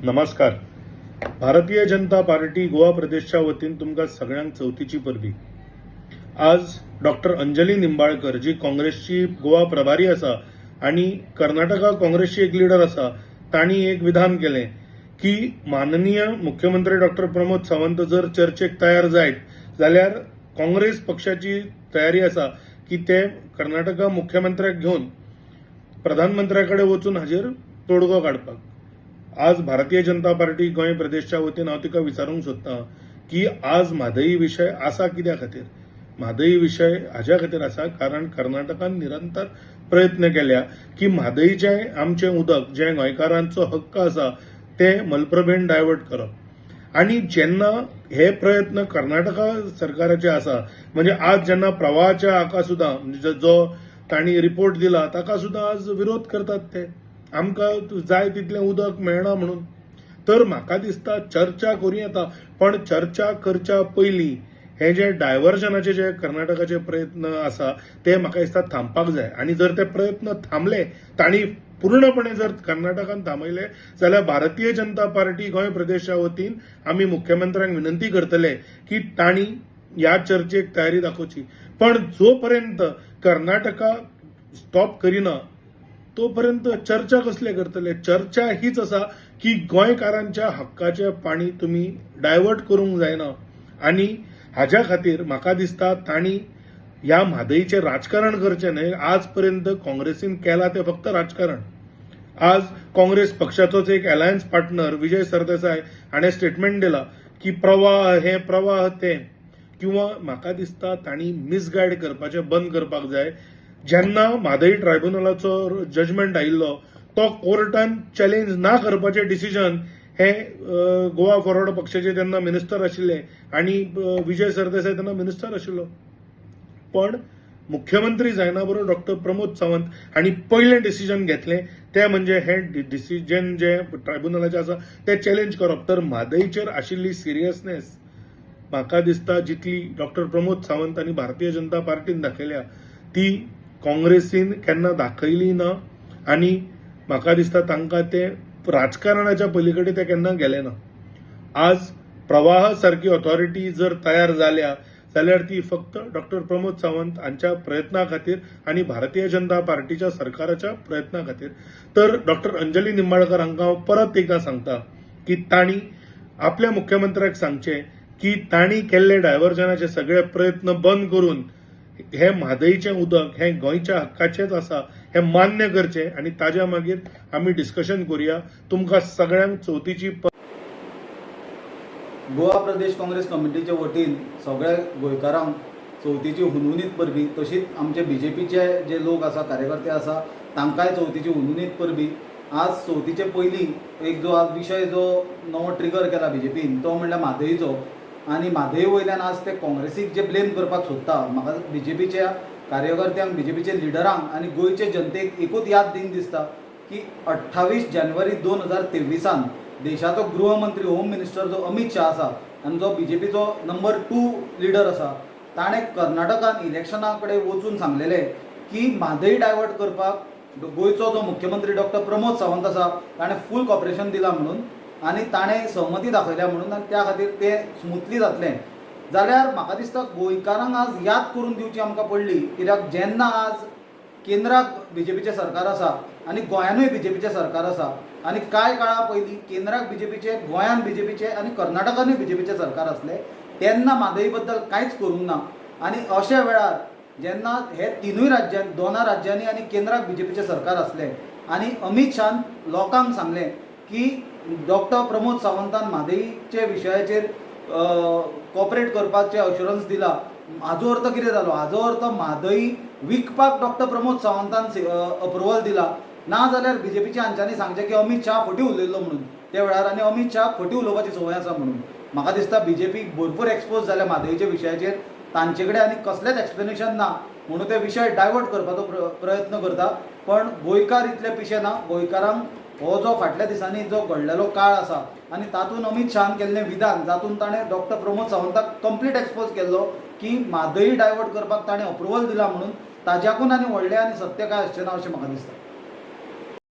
नमस्कार. भारतीय जनता पार्टी गोवा प्रदेशच्या वतीन तुमकां सगळ्यांक चवथीची परबी. आज डॉक्टर अंजली निंबाळकर, जी काँग्रेसची गोवा प्रभारी आसा आनी कर्नाटका काँग्रेसची एक लिडर आसा, तांणी एक विधान केलें की माननीय मुख्यमंत्री डॉक्टर प्रमोद सावंत जर चर्चेक तयार जायत जाल्यार काँग्रेस पक्षाची तयारी आसा की ते कर्नाटका मुख्यमंत्र्याक घेवन प्रधानमंत्र्या कडेन वचून हाजेर तोडगो काडपाक. आज भारतीय जनता पार्टी गोंय प्रदेशच्या वतीन हांव तिका विचारूंक सोदतां की आज म्हादई विशय आसा कित्या खातीर? म्हादई विशय हाज्या खातीर आसा कारण कर्नाटकान निरंतर प्रयत्न केल्या की म्हादईचें आमचें उदक, जें गोंयकारांचो हक्क आसा, तें मलप्रभेन डायवर्ट करप. आनी जेन्ना हे प्रयत्न कर्नाटका सरकाराचे आसा, म्हणजे आज जेन्ना प्रवाहाच्या हाका सुद्दां, म्हणजे जो तांणी रिपोर्ट दिला ताका सुद्दां आज विरोध करतात ते, आमकां जाय तितलें उदक मेळना म्हणून. तर म्हाका दिसता चर्चा करूं येता, पण चर्चा करच्या पयलीं हे जे डायवर्जनाचे जे कर्नाटकाचे प्रयत्न आसा ते म्हाका दिसता थांबपाक जाय. आनी जर ते प्रयत्न थांबले, तांणी पूर्णपणे जर कर्नाटकान थांबयले जाल्यार भारतीय जनता पार्टी गोंय प्रदेशा वतीन आमी मुख्यमंत्र्यांक विनंती करतले की तांणी ह्या चर्चेक तयारी दाखोवची. पण जो पर्यंत कर्नाटका स्टॉप करिना तो पर्यंत चर्चा कसले करतले? चर्चा हीच आसा की गोंयकारांच्या हक्काचें पाणी तुमी डायवर्ट करूंक जायना. आनी हाज्या खातीर म्हाका दिसता तांणी ह्या म्हादईचें राजकारण करचें न्हय. आज पर्यंत काँग्रेसीन केलां तें फक्त राजकारण. आज काँग्रेस पक्षाचोच एक अलायन्स पार्टनर विजय सरदेसाय हाणें स्टेटमेंट दिला की प्रवाह हें, प्रवाह तें. किंवा म्हाका दिसता तांणी मिसगायड करपाचें बंद करपाक जाय. जेन्ना म्हादई ट्रायब्युनलाचो जजमेंट आयिल्लो तो कोर्टान चॅलेंज ना करपाचें डिसिजन हे गोवा फॉरवर्ड पक्षाचे तेन्ना मिनिस्टर आशिल्ले आनी विजय सरदेसाय तेन्ना मिनिस्टर आशिल्लो. पण मुख्यमंत्री जायना बरोबर डॉक्टर प्रमोद सावंत हांणी पयलें डिसिजन घेतलें तें म्हणजे हें डिसिजन जें ट्रायब्युनलाचें आसा तें चॅलेंज करप. तर म्हादईचेर आशिल्ली सिरियसनेस म्हाका दिसता जितली डॉक्टर प्रमोद सावंत आनी भारतीय जनता पार्टीन दाखयल्या ती काँग्रेसीन केन्ना दाखयली ना. आनी म्हाका दिसता तांकां ते राजकारणाच्या पली कडेन ते केन्ना गेले ना. आज प्रवाह सारकी ऑथॉरिटी जर तयार जाल्या जाल्यार ती फक्त डॉक्टर प्रमोद सावंत हांच्या प्रयत्ना खातीर आनी भारतीय जनता पार्टीच्या सरकाराच्या प्रयत्ना खातीर. तर डॉक्टर अंजली निंबाळकर हांकां हांव परत एकदां सांगता की तांणी आपल्या मुख्यमंत्र्याक सांगचें की तांणी केल्ले डायवर्जनाचे सगळे प्रयत्न बंद करून हे म्हादईचें उदक हें गोंयच्या हक्काचेंच आसा हें मान्य करचें आनी ताज्या मागीर आमी डिस्कशन करुया. तुमकां सगळ्यांक चवथीची गोवा प्रदेश काँग्रेस कमिटीचे वतीन सगळ्या गोंयकारांक चवथीची हुनहुनीत परबी. तशीच आमचे बीजेपीचे जे लोक आसा, कार्यकर्ते आसा, तांकांय चवथीची हुनहुनीत परबी. आज चवथीचे पयलीं एक जो आज विशय जो नवो ट्रिगर केला बीजेपीन तो म्हणल्यार म्हादईचो. आनी म्हादई वयल्यान आज ते काँग्रेसीक जे ब्लेम करपाक सोदता, म्हाका बीजेपीच्या कार्यकर्त्यांक, बीजेपीच्या लिडरांक आनी गोंयचे जनतेक एकूच याद दीन दिसता की 28 जानेवारी 2023 देशाचो गृहमंत्री, होम मिनिस्टर जो अमीत शाह आसा आनी जो बीजेपीचो नंबर 2 लिडर आसा, ताणें कर्नाटकान इलेक्शना कडेन वचून सांगलेलें की म्हादई डायवर्ट करपाक गोंयचो जो मुख्यमंत्री डॉक्टर प्रमोद सावंत आसा ताणें फूल कॉपरेशन दिलां म्हणून आनी ताणें सहमती दाखयल्या म्हणून आनी त्या खातीर तें स्मुथली जातलें. जाल्यार म्हाका दिसता गोंयकारांक आज याद करून दिवची आमकां पडली, कित्याक जेन्ना आज केंद्राक बीजेपीचें सरकार आसा आनी गोंयानूय बीजेपीचें सरकार आसा आनी कांय काळा पयलीं केंद्राक बीजेपीचें, गोंयान बीजेपीचें आनी कर्नाटकानूय बीजेपीचें सरकार आसलें, तेन्ना म्हादई बद्दल कांयच करूंक ना. आनी अशा वेळार जेन्ना हे तिनूय राज्यां, दोना राज्यांनी आनी केंद्राक बीजेपीचें सरकार आसलें आनी अमीत शाहान लोकांक सांगलें की डॉक्टर प्रमोद सावंतान म्हादईच्या विशयाचेर कॉपरेट करपाचें अश्युरन्स दिला, हाजो अर्थ कितें जालो? हाजो अर्थ म्हादई विकपाक डॉक्टर प्रमोद सावंतान अप्रुवल दिला. ना जाल्यार बीजेपीच्या हांच्यांनी सांगचें की अमीत शाह फटी उलयल्लो म्हणून त्या वेळार आनी अमीत शाह फटी उलोवपाची संवय आसा म्हणून. म्हाका दिसता बीजेपी भरपूर एक्सपोज जाल्या म्हादईच्या विशयाचेर, तांचे कडेन आनी कसलेंच एक्सप्लेनेशन ना म्हणून ते विशय डायवर्ट करपाचो प्रयत्न करता. पण गोंयकार इतले पिशे ना. गोंयकारांक हो जो फाटल्या दिसांनी जो घडलेलो काळ आसा आनी तातूंत अमीत शाहान केल्लें विधान जातूंत ताणें डॉक्टर प्रमोद सावंताक कंप्लीट एक्सपोज केल्लो की म्हादई डायवर्ट करपाक ताणें अप्रुवल दिला म्हणून, ताज्याकून आनी व्हडलें आनी सत्य काय आसचें ना अशें म्हाका दिसता.